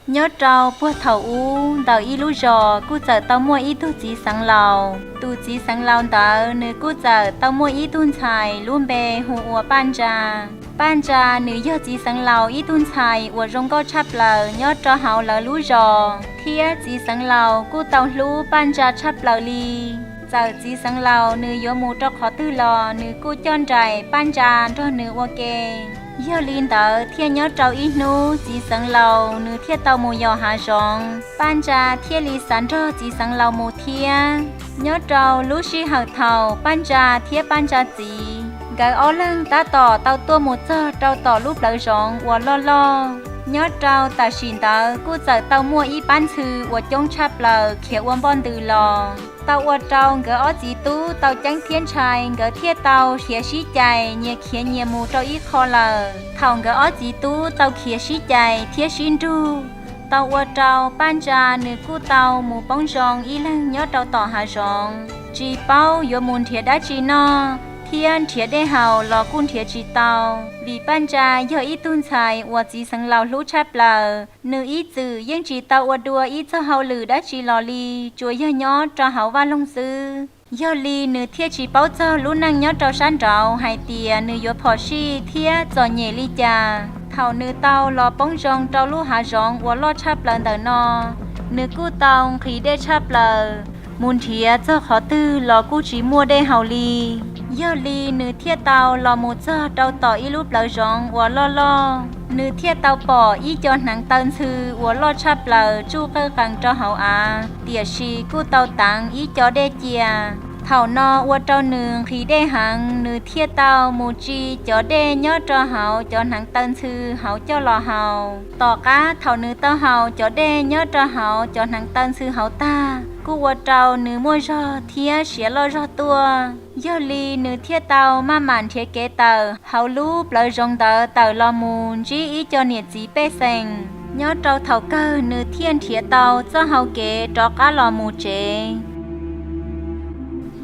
Nyob rau puag thaum ub ntawm ib lub zos kuj txawm tau muaj ib tug txiv xeev laus. Tus txiv xeev laus ntawd nws kuj txawm tau muaj ib tug ntxhais lub npe hu ua Paj Ntsa. Paj Ntsa nws yog txiv xeev laus ib tug ntxhais uas zoo nkauj tshaj plaws nyob rau hauv lawv lub zos, thiab txiv xeev laus kuj tau hlub Paj Ntsa tshaj plaws li. Txawm txiv xeev laus nws yuav mus rau qhov twg los nws kuj coj nraim Paj Ntsa nrog nws ua ke. Yog li ntawd thiaj nyob rau ib hnub txiv xeev laus nws thiaj tau mus yos hav zoov, Paj Ntsa thiaj li xav nrog txiv xeev laus mus thiab. Nyob rau lub sij hawm thaum Paj Ntsa thiab Paj Ntsa txiv nkawd ob leeg tab tom tau tuaj mus txog rau tom lub plawv zoov uas loj loj. Nyob rau tam sim ntawd kuj txawm tau muaj ib pab ntxhw uas coob tshaj plaws khiav ua npoj ntws los, tau ua rau nkawd ob txiv tub tau ceeb thiab ntshai, nkawd thiaj tau khiav sib cais nyias khiav nyias mus rau ib qho lawm. Thaum nkawd ob txiv tub tau khiav sib cais thiab sib nrug, tau ua rau Paj Ntsa nws kuj tau mus poob zoo ib leeg nyob rau tom hav zoov, tsis paub yuav mus nrhiav dab tsi noj thiab nrhiav dej haus los kuj nrhiav tsis tau. Vim Paj Ntsa yog ib tug ntxhais uas txiv xeev laus hlub tshaj plaws, nws ib txwm yeej tsis tau ua dua ib txog hauj lwm dab tsi los li, tsuas yog nyob rau hauv vaj loog xwb. Yog li nws thiaj tsis paub txog lub neej nyob rau sab nraud hais tias nws yuav phom sij thiab txom nyem li cas. Thaum nws tau los poob zoo rau lub hav zoov uas loj tshaj plaws ntawm no, nws kuj tau nqhis dej tshaj plaws, mus nrhiav txog qhov twg los kuj tsis muaj dej haus li. Yog li nws thiaj tau los mus txog rau tom ib lub plawv zoov uas loj loj, nws thiaj tau pom ib co hneev taw ntxhw uas loj tshaj plaws tsuj qawj qees rau hauv av, tiam sis kuj tau teev ib co dej cia. Thaum no ua rau nws nqhis dej heev, nws thiaj tau mus tsi cov dej nyob rau hauv cov hneev taw ntxhw hauv coj los haus. Tom qab thaum nws tau haus cov dej nyob rau hauv cov hneev taw ntxhw hauv tag, kuj ua rau nws muaj zog thiab siav loj zog tuaj. Yog li nws thiaj tau maj mam nrhiav kev tawm hauv lub plawv zoov ntawd tawm los mus ntsib ib co niam txiv pej xeem. Nyob rau thaum kawg nws thiaj nrhiav tau txoj hau kev rov qab los mus tsev.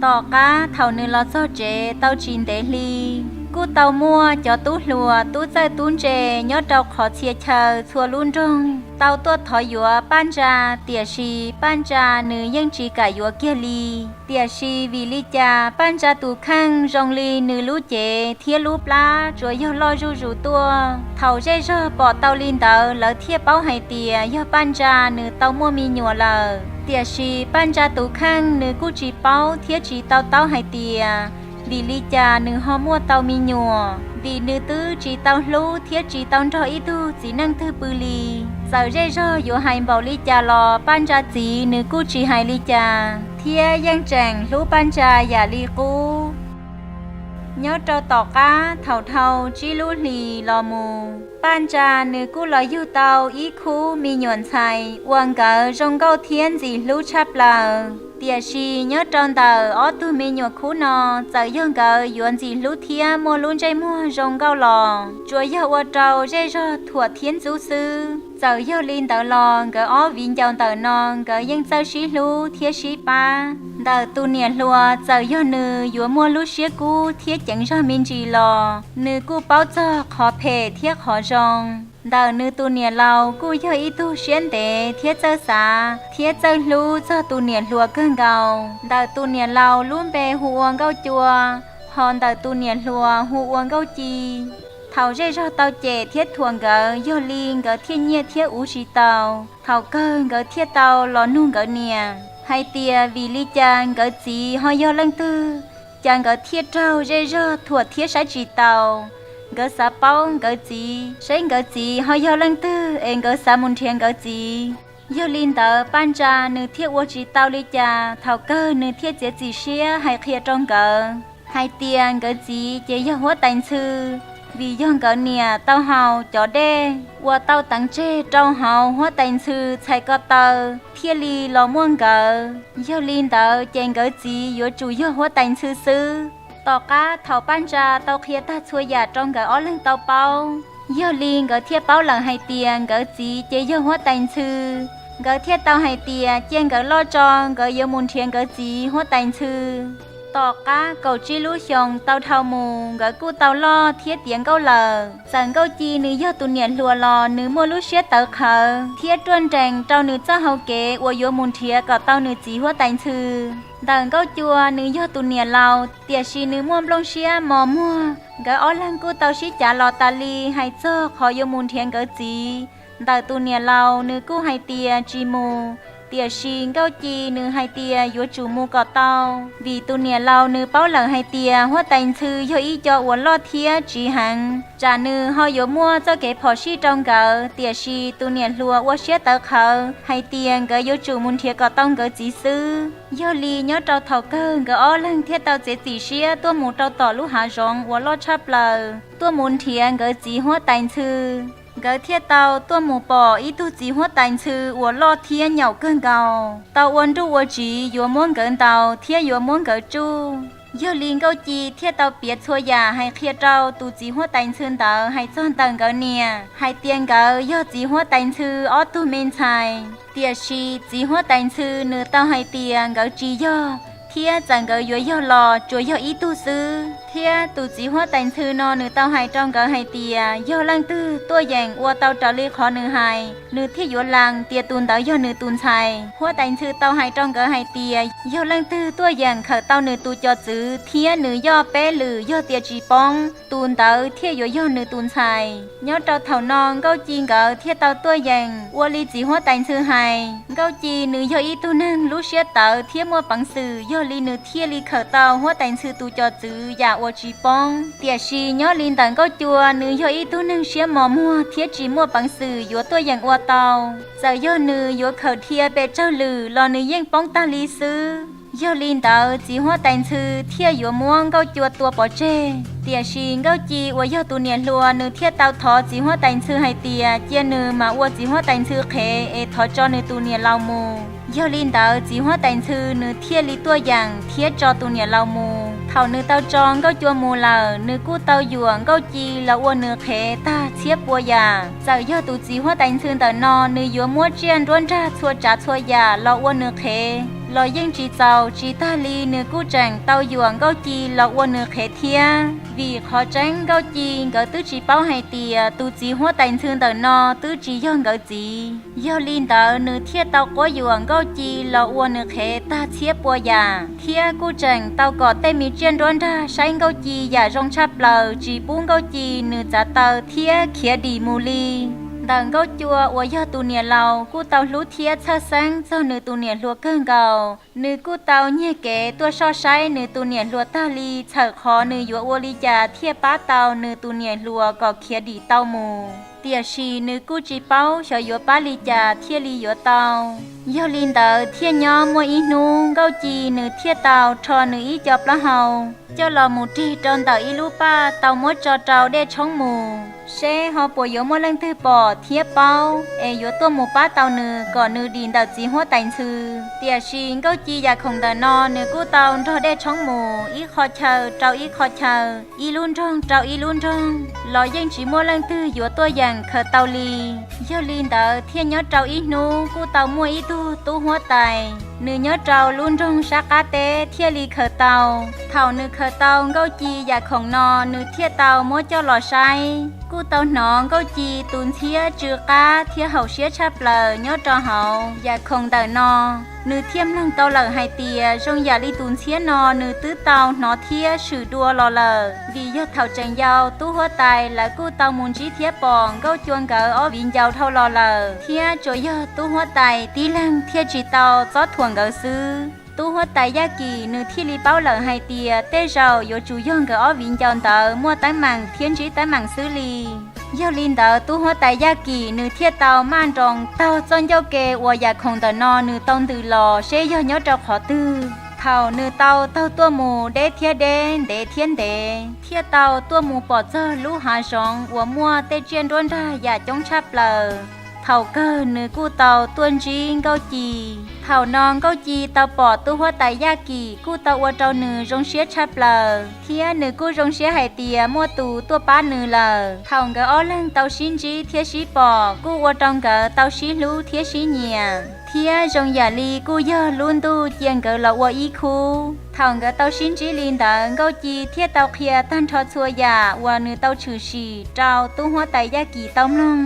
Tom qab thaum nws los txog tsev tau tsis ntev hli, kuj tau muaj cov tub hluas tub txawj tub ntse nyob rau qhov txhia chaw txhua lub nroog tau tuaj thov yuav Paj Ntsa, tiam sis Paj Ntsa nws yeej tsis kam yuav kiag li. Tiam sis vim li cas Paj Ntsa tus kheej zoo li nws lub cev thiab lub plab tsuas yog loj zuj zus tuaj. Thaum zej zog pom tau li ntawd lawv thiaj paub hais tias yog Paj Ntsa nws tau muaj me nyuam lawm. Tiam sis Paj Ntsa tus kheej nws kuj tsis paub thiab tsis tau taub hais tias vim li cas nws ho muaj tau me nyuam, vim nws twb tsis tau hlub thiab tsis tau nrog ib tug txiv neej twg pw li. Txawm zej zog yuav hais npaum li cas los Paj Ntsa txiv nws kuj tsis hais li cas, thiab yeej tseem hlub Paj Ntsa yam li qub. Nyob rau tom qab thaum dhau tsib lub hlis los mus, Paj Ntsa nws kuj los yug tau ib khub me nyuam ntxhais uas nkawd zoo nkauj thiab ntxim hlub tshaj plaws. Tiam sis nyob rau ntawm ob tug me nyuam khub no, txawm yog nkawd yuav ntxim hlub thiab muaj lub ntsej muag zoo nkauj los tsuas yog ua rau zej zog thuam thiab ntxub xwb. Txawm yog li ntawd los nkawd ob viv ncaus ntawm no nkawd yeej txawj sib hlub thiab sib pab. Ntawm tus niam hluas txawm yog nws yuav muaj lub siab kub thiab ceev zog me ntsis los nws kuj paub txog qhov phem thiab qhov zoo. Ntawm nws tus niam laus kuj yog ib tug siab ntev thiab txawj xav thiab txawj hlub txog tus niam hluas kawg nkaus. Ntawm tus niam laus lub npe hu ua Nkauj Cua, ho ntawm tus niam hluas hu ua Nkauj Ci. Thaum zej zog tau cem thiab thuam nkawd, yog li nkawd thiaj nyiaj thiab uv tsis tau. Thaum kawg nkawd thiaj tau los nug nkawd niam hais tias vim li cas nkawd txiv ho yog leej twg, cas nkawd thiaj raug zej zog thuam thiab saib tsis taus. Nkawd xav paub nkawd txiv, saib nkawd txiv ho yog leej twg es nkawd xav mus nrhiav nkawd txiv. Yog li ntawd Paj Ntsa nws thiaj ua tsis tau li cas, thaum kawg nws thiaj txiav txim siab hais qhia rau nkawd hais tias nkawd txiv ces yog huab tais ntxhw, vim yog nkawd niam tau haus cov dej uas tau teev tseg rau hauv huab tais ntxhw txhais ko taw thiaj li los muaj nkawd. Yog li ntawd ces nkawd txiv yuav tsum yog huab tais ntxhw xwb. Tom qab thaum Paj Ntsa tau qhia tag txhua yam rau nkawd ob leeg tau paub, yog li nkawd thiaj paub lawm hais tias nkawd txiv ces yog huab tais ntxhw. Nkawd thiaj tau hais tias cia nkawd loj tso, nkawd yuav mus nrhiav nkawd txiv huab tais ntxhw. Tom qab kaum tsib lub xyoos tau dhau mus, nkawd kuj tau loj thiab tiav nkauj lawm. Txawm Nkauj Ci nws yog tus niam hluas los nws muaj lub siab tawv qhawv thiab ruaj nrees rau nws txoj hau kev uas yuav mus nrhiav kom tau nws txiv huab tais Ntxhw. Ntawm Nkauj Cua nws yog tus niam laus, tiam sis nws muaj nplooj siab mos muag. Nkawd ob leeg kuj tau sib cav los tas li hais txog qhov yuav mus nrhiav nkawd txiv. Ntawm tus niam laus nws kuj hais tias tsis mus, tiam sis Nkauj Ci nws hais tias yuav tsum mus kom tau, vim tus niam laus nws paub lawm hais tias huab tais Ntxhw yog ib co uas loj thiab tsiv heev, tsam nws ho yuav muaj txoj kev phom sij rau nkawd. Tiam sis tus niam hluas ua siab tawv qhawv hais tias nkawd yuav tsum mus nrhiav kom tau nkawd txiv xwb. Yog li nyob rau thaum kawg nkawd ob leeg thiaj tau txiav txim siab tuaj mus rau tom lub hav zoov uas loj tshaj plaws, tuaj mus nrhiav nkawd txiv huab tais Ntxhw. Nkawd thiaj tau tuaj mus pom ib tug txiv huab tais Ntxhw uas loj thiab nyaum kawg nkaus, tau ua nruj ua tsiv yuav muab nkawd ntaus thiab yuav muab nkawd tsuj. Yog li Nkauj Ci thiaj tau piav txhua yam hais qhia rau tus txiv huab tais Ntxhw ntawd hais txog ntawm nkawd niam, hais tias nkawd yog txiv huab tais Ntxhw ob tug me ntxhais. Tiam sis txiv huab tais Ntxhw nws tau hais tias nkawd tsis yog, thiab txawm nkawd yuav yog los tsuas yog ib tug xwb. Thiab tus txiv huab tais Ntxhw no nws tau hais rau nkawd hais tias yog leej twg tuaj yeem ua tau raws li qhov nws hais, nws thiaj yuav lees tias tus ntawd yog nws tus ntxhais. Huab tais Ntxhw tau hais rau nkawd hais tias yog leej twg tuaj yeem khawm tau nws tus cov txwv thiab nws yoj peb lwm yog tias tsis poob, tus ntawd thiaj yuav yog nws tus ntxhais. Nyob rau thaum no Nkauj Ci nkawd thiaj tau tuaj yeem ua li txiv huab tais Ntxhw hais. Nkauj Ci nws yog ib tug neeg lub siab tawv thiab muaj peev xwm, yog li nws thiaj li khawm tau huab tais Ntxhw tus cov txwv yam uas tsis poob. Tiam sis nyob li ntawm Nkauj Cua nws yog ib tug neeg siab mos muag thiab tsis muaj peev xwm yuav tuaj yeem ua tau. Txawm yog nws yuav khawm dhia pes tsawg lwm los nws yeej poob tag li xwb. Yog li ntawd txiv huab tais Ntxhw thiaj yuav muab Nkauj Cua tua pov tseg. Tiam sis Nkauj Ci uas yog tus niam hluas nws thiaj tau thov txiv huab tais Ntxhw hais tias cia nws mam ua txiv huab tais Ntxhw qhev es thov tso nws tus niam laus mus. Yog li ntawd txiv huab tais Ntxhw nws thiaj li tuaj yeem thiab tso tus niam laus mus. Thaum nws tau tso Nkauj Cua mus lawm, nws kuj tau yuam Nkauj Ci los ua nws qhev tag txhiab pua yam. Txawm yog tus txiv huab tais Ntxhw ntawm no nws yuav muab tsiaj nruab nrag txhua tsav txhua yam los ua nws qhev los yeej tsis txaus, tsis tag li nws kuj tseem tau yuam Nkauj Ci los ua nws qhev thiab. Vim qhov tseeb Nkauj Ci nkawd twb tsis paub hais tias tus txiv huab tais Ntxhw ntawm no twb tsis yog nkawd txiv. Yog li ntawd nws thiaj tau quab yuam Nkauj Ci los ua nws qhev tag txhiab pua yam, thiab kuj tseem tau kom tej me tsiaj nruab nrag saib Nkauj Ci yam zoo tshaj plaws tsis pub Nkauj Ci nws txav taw thiab khiav dim mus li. Ntawm Nkauj Cua uas yog tus niam laus kuj tau hlub thiab txhawj xeeb txog nws tus niam hluas kawg nkaus. Nws kuj tau nyiag kev tuaj soj saib nws tus niam hluas tag li txhawm qhov nws yuav ua li cas thiaj pab tau nws tus niam hluas kom khiav dim tau mus. Tiam sis nws kuj tsis paub xyov yuav pab li cas thiaj li yuav tau. Yog li ntawd thiaj nyob muaj ib hnub Nkauj Ci nws thiaj tau rho nws ib co plaub hau coj los mus rig rau ntawm ib lub paj tau muab tso rau dej tshoob mus, seb ho puas yuav muaj leej twg pom thiab paub es yuav tuaj mus pab tau nws kom nws dim ntawm txiv huab tais Ntxhw. Tiam sis Nkauj Ci yam khoom ntawm no nws kuj tau nrog dej tshoob mus ib qho chaw rau ib qho chaw, ib lub nroog rau ib lub nroog los yeej tsis muaj leej twg yuav tuaj yeem khaws tau li. Yog li ntawd thiaj nyob rau ib hnub kuj tau muaj ib tug tub huab tais, nws nyob rau lub nroog sab qab teb thiaj li khaws tau. Thaum nws khaws tau Nkauj Ci yam khoom no nws thiaj tau muab coj los saib, kuj tau hnov Nkauj Ci tus ntxhiab tsw qab thiab haum siab tshaj plaws nyob rau hauv yam khoom ntawm no. Nws thiaj mloog tau lawm hais tias zoo yam li tus ntxhiab no nws twb tau hnov thiab swm dua los lawm, vim yog thaum tseem yau tub huab tais lawv kuj tau mus ntsib thiab pom Nkauj Cua nkawd ob viv ncaus dhau los lawm, thiab tsuas yog tub huab tais tib leeg thiaj tsis tau txob thuam nkawd xwb. Tub huab tais Yaj Kim nws thiaj li paub lawm hais tias tej zaum yuav tsum yog nkawd ob viv ncaus ntawd muaj teeb meem thiab ntsib teeb meem xwb li. Yog li ntawd tub huab tais Yaj Kim nws thiaj tau maj nroos taug txoj ncauj ke uas yam khoom ntawm no nws tau ntws los seb yog nyob rau qhov twg. Thaum nws tau taug tuaj mus deb thiab deb, ntev thiab ntev, thiaj tau tuaj mus pom txog lub hav zoov uas muaj tej tsiaj nruab nrag yam coob tshaj plaws. Thaum kawg nws kuj tau tuaj ntsib Nkauj Ci. Thaum no Nkauj Ci tau pom tub huab tais Yaj Kim kuj tau ua rau nws zoo siab tshaj plaws, thiab nws kuj zoo siab hais tias muaj tus tuaj pab nws lawm. Thaum nkawd ob leeg tau sib ntsib thiab sib pom kuj ua rau nkawd tau sib hlub thiab sib nyiam. Thiab zoo yam li kuj yog lub ntuj cia nkawd los ua ib khub. Thaum nkawd tau sib ntsib li ntawd, Nkauj Ci thiaj tau qhia tag nrho txhua yam uas nws tau tshwm sim rau tub huab tais Yaj Kim tau mloog.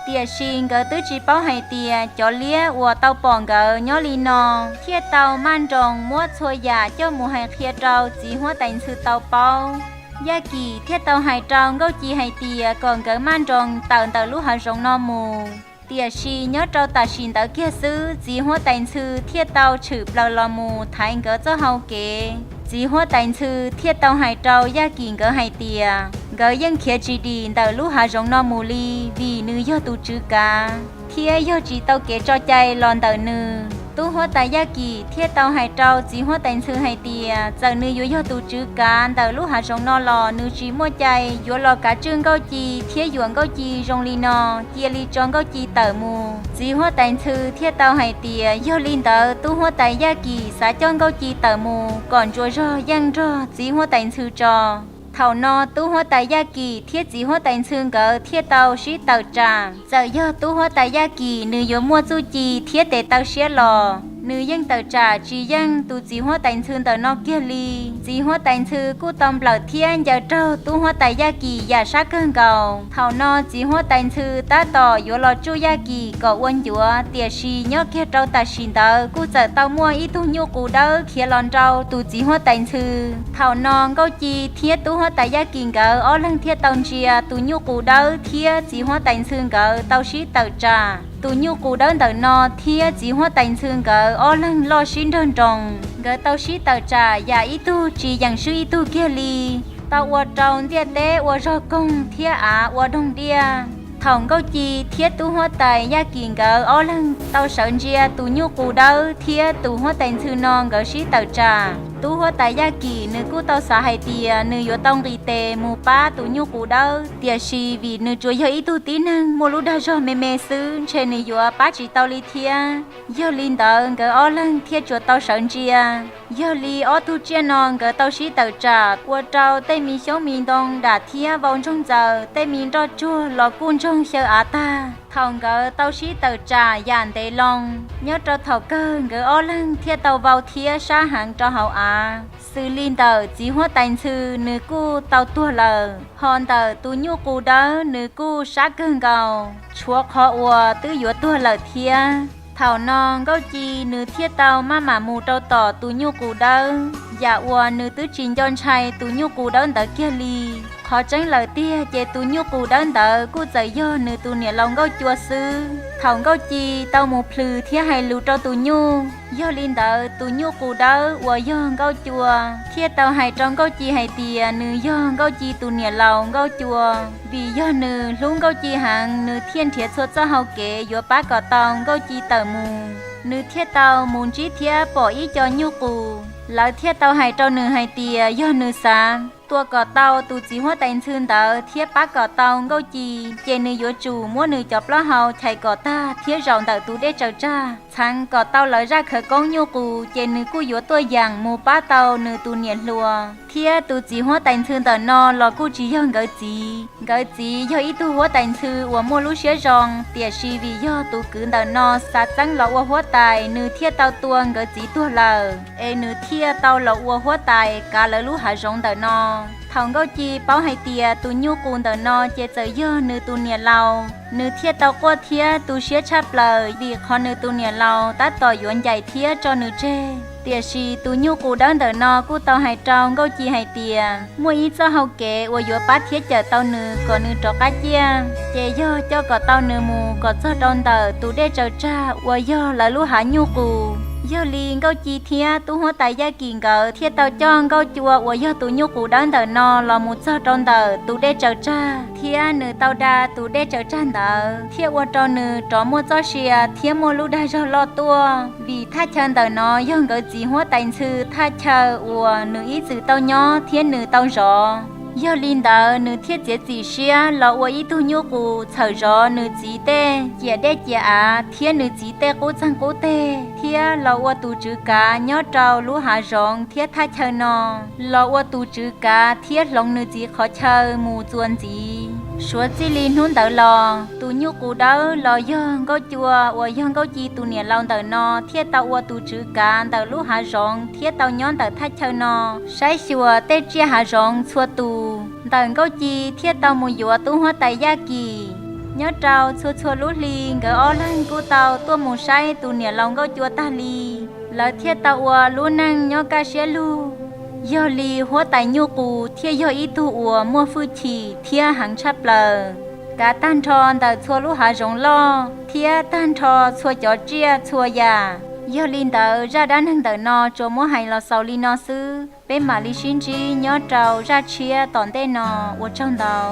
Tiam sis nkawd twb tsis paub hais tias cov liab uas tau pom nkawd nyob li no thiaj tau maj nroos muab txhua yam coj mus hais qhia rau txiv huab tais Ntxhw tau paub. Yaj Kim thiaj tau hais rau Nkauj Ci hais tias kom nkawd maj nroos tawm ntawm lub hav zoov no mus. Tiam sis nyob rau tam sim ntawd kiag xwb, txiv huab tais Ntxhw thiaj tau tshwm plaws los mus thaiv nkawd txoj hau kev. Txiv huab tais Ntxhw thiaj tau hais rau Yaj Kim nkawd hais tias nkawd yeej khiav tsis dim ntawm lub hav zoov no mus li, vim nws yog tus tswv kav thiab yog tsis tau kev tso cai los ntawm nws. Tub huab tais Yaj Kim thiaj tau hais rau txiv huab tais Ntxhw hais tias txawm nws yuav yog tus tswv kav ntawm lub hav zoov no los nws tsis muaj cai yuav los kav tswj Nkauj Ci thiab yuam Nkauj Ci zoo li no, cia li tso Nkauj Ci tawm mus. Txiv huab tais Ntxhw thiaj tau hais tias yog li ntawd tub huab tais Yaj Kim xav coj Nkauj Ci tawm mus kom ntsuas zog yeej nrog txiv huab tais Ntxhw tso. Thaum no tub huab tais Yaj Kim thiab txiv huab tais Ntxhw nkawd thiaj tau sib tawm tsam. Txawm yog tub huab tais Yaj Kim nws yuav muaj txuj ci thiab tes taw siab los nws yeej tawm tsam tsis yeej tus txiv huab tais Ntxhw ntawm no kiag li. Txiv huab tais Ntxhw kuj tau nplawm thiab ncaws raug tub huab tais Yaj Kim yam sab kawg nkaus. Thaum no txiv huab tais Ntxhw tab tom yuav los tsuj Yaj Kim kom ua ncuav, tiam sis nyob kiag rau tam sim ntawd kuj txawm tau muaj ib tug nyuj qus dawb khiav los nrau tus txiv huab tais Ntxhw. Thaum no Nkauj Ci thiab tub huab tais Yaj Kim nkawd ob leeg thiaj tau ntsia tus nyuj qus dawb thiab txiv huab tais Ntxhw nkawd tau sib tawm tsam. Tus nyuj qus dawb ntawm no thiab txiv huab tais Ntxhw nkawd ob leeg loj sib nrog nroos, nkawd tau sib tawm tsam yam ib tug tsis yeem swb ib tug kiag li, tau ua rau ntiaj teb ua zog koog thiab av ua doog diaj. Thaum Nkauj Ci thiab tub huab tais Yaj Kim nkawd ob leeg tau sawv ntsia tus nyuj qus dawb thiab tus huab tais Ntxhw no nkawd sib tawm tsam, tub huab tais Yaj Kim nws kuj tau xav hais tias nws yuav tau nqis tes mus pab tus nyuj qus dawb, tiam sis vim nws tsuas yog ib tug tib neeg muaj lub dag zog me me xwb, ntshe nws yuav pab tsis tau li thiab. Yog li ntawd nkawd ob leeg thiaj tsuas tau sawv ntsia. Yog li ob tug tsiaj no nkawd tau sib tawm tsam ua rau tej me xyoob me ntoo dam thiab vau ntsoog ntxaws, tej me nroj tsuag los kuj ntsoog xyaw av tag. Thaum nkawd tau sib tawm tsam yam ntev loo, nyob rau thaum kawg nkawd ob leeg thiaj tau vau thiab sab heev rau hauv av. Xws li ntawm txiv huab tais Ntxhw nws kuj tau tuag lawm, ho ntawm tus nyuj qus dawb nws kuj sab kawg nkaus, tshuav qhov uas twb yuav tuag lawm thiab. Thaum no Nkauj Ci nws thiaj tau maj mam mus rau tom tus nyuj qus dawb, yam uas nws twb tsis nco ntshai tus nyuj qus dawb ntawd kiag li. Qhov tseeb lawm tiag ces tus nyuj qus dawb ntawd kuj txawm yog nws tus niam laus Nkauj Cua xwb. Thaum Nkauj Ci tau mus plhws thiab hais lus rau tus nyuj, yog li ntawd tus nyuj qus dawb uas yog Nkauj Cua thiaj tau hais rau Nkauj Ci hais tias nws yog Nkauj Ci tus niam laus Nkauj Cua, vim yog nws hlub Nkauj Ci heev nws thiaj nrhiav txhua txoj hau kev yuav pab kom tau Nkauj Ci tawm mus. Nws thiaj tau mus ntsib thiab pom ib co nyuj qus, lawv thiaj tau hais rau nws hais tias yog nws xav tua kom tau tus txiv huab tais Ntxhw ntawd thiab pab kom tau Nkauj Ci, ces nws yuav tsum muab nws cov plaub hau chais kom tag thiab zaum ntawm tus dej tsaws tsag. Txheev kom tau lawv zaj khawv koob nyuj qus ces nws kuj yuav tuaj yeem mus pab tau nws tus niam hluas. Thiab tus txiv huab tais Ntxhw ntawm no los kuj tsis yog nkawd txiv. Nkawd txiv yog ib tug huab tais Ntxhw uas muaj lub siab zoo, tiam sis vim yog tus kwv ntawm no xav txeeb los ua huab tais, nws thiaj tau tua nkawd txiv tuag lawm, es nws thiaj tau los ua huab tais kav lawv lub hav zoov ntawm no. Thaum Nkauj Ci paub hais tias tus nyuj qus ntawm no ces txawm yog nws tus niam laus, nws thiaj tau quaj thiab tu siab tshaj plaws vim qhov nws tus niam laus tab tom yuav ncaim thiab tso nws tseg. Tiam sis tus nyuj qus dawb ntawm no kuj tau hais rau Nkauj Ci hais tias muaj ib txoj hau kev uas yuav pab thiab cawm tau nws kom nws rov qab ciaj, ces yog coj kom tau nws mus kom txog rau ntawm tus dej tsaws tsag uas yog lawv lub hav nyuj qus. Yog li Nkauj Ci thiab tub huab tais Yaj Kim nkawd thiaj tau coj Nkauj Cua uas yog tus nyuj qus dawb ntawm no los mus txog rau ntawm tus dej tsaws tsag, thiab nws tau da tus dej tsaws tsag ntawd thiaj ua rau nws rov muaj txoj sia thiab muaj lub dag zog loj tuaj, vim thaj chaw ntawm no yog nkawd txiv huab tais Ntxhw thaj chaw uas nws ib txwm tau nyob thiab nws tau zov. Yog li ntawd nws thiaj txiav txim siab los ua ib tug nyuj qus txhawm zov nws txiv tej ciam dej ciam av thiab nws txiv tej qub txeeg qub teg, thiab los ua tus tswv kav nyob rau lub hav zoov thiab thaj chaw no, los ua tus tswv kav thiab hloov nws txiv qhov chaw mus txuas ntxiv. Suav txij li hnub ntawd los, tus nyuj qus dawb los yog Nkauj Cua uas yog Nkauj Ci tus niam laus ntawm no thiaj tau ua tus tswv kav ntawm lub hav zoov thiab tau nyob ntawm thaj chaw no saib xyuas tej tsiaj hav zoov txhua tus. Ntawm Nkauj Ci thiaj tau mus yuav tub huab tais Yaj Kim. Nyob rau txhua txhua lub hli nkawd ob leeg kuj tau tuaj mus saib tus niam laus Nkauj Cua tag li. Lawv thiaj tau ua lub neej nyob kaj siab lug. Yog li huab tais nyuj qus thiaj yog ib tug uas muaj hwj chim thiab heev tshaj plaws, kav tag nrho ntawm txhua lub hav zoov loj thiab tag nrho txhua cov tsiaj txhua yam. Yog li ntawd zaj dab neeg ntawm no tsuas muab hais los xaus li no xwb, peb mam li sib ntsib nyob rau zaj tshiab tom ntej no. Ua tsaug ntau.